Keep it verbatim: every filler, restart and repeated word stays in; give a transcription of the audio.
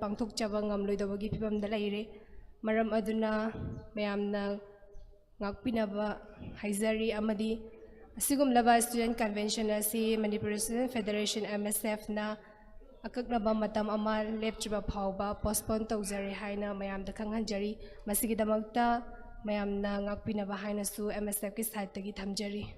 ꯄꯥꯡꯊꯣꯛꯆꯕ ꯉꯝꯂꯣꯏꯗꯕꯒꯤ ꯐꯤꯕꯝꯗ ꯂꯩꯔꯦ꯫ ꯃꯔꯝ ꯑꯗꯨꯅ ꯃꯌꯥꯝꯅ ꯉꯥꯛꯄꯤꯅꯕ ꯍꯥꯏꯖꯔꯤ꯫ ꯑꯃꯗꯤ ꯑꯁꯤꯒꯨꯝꯂꯕ student convention ꯑꯁꯤ Manipur Student Federation, M S F ꯅ ꯑꯀꯛꯅꯕ ꯃꯇꯝ ꯑꯃ ꯂꯦꯞꯇ꯭ꯔꯤꯕ ꯐꯥꯎꯕ postpone ꯇꯧꯖꯔꯦ ꯍꯥꯏꯅ ꯃꯌꯥꯝꯗ ꯈꯪꯍꯟꯖꯔꯤ꯫ ꯃꯁꯤꯒꯤꯗꯃꯛꯇ ꯃꯌꯥꯝꯅ ꯉꯥꯛꯄꯤꯅꯕ ꯍꯥꯏꯅꯁꯨ M S F ꯀꯤ side ꯇꯒꯤ ꯊꯝꯖꯔꯤ꯫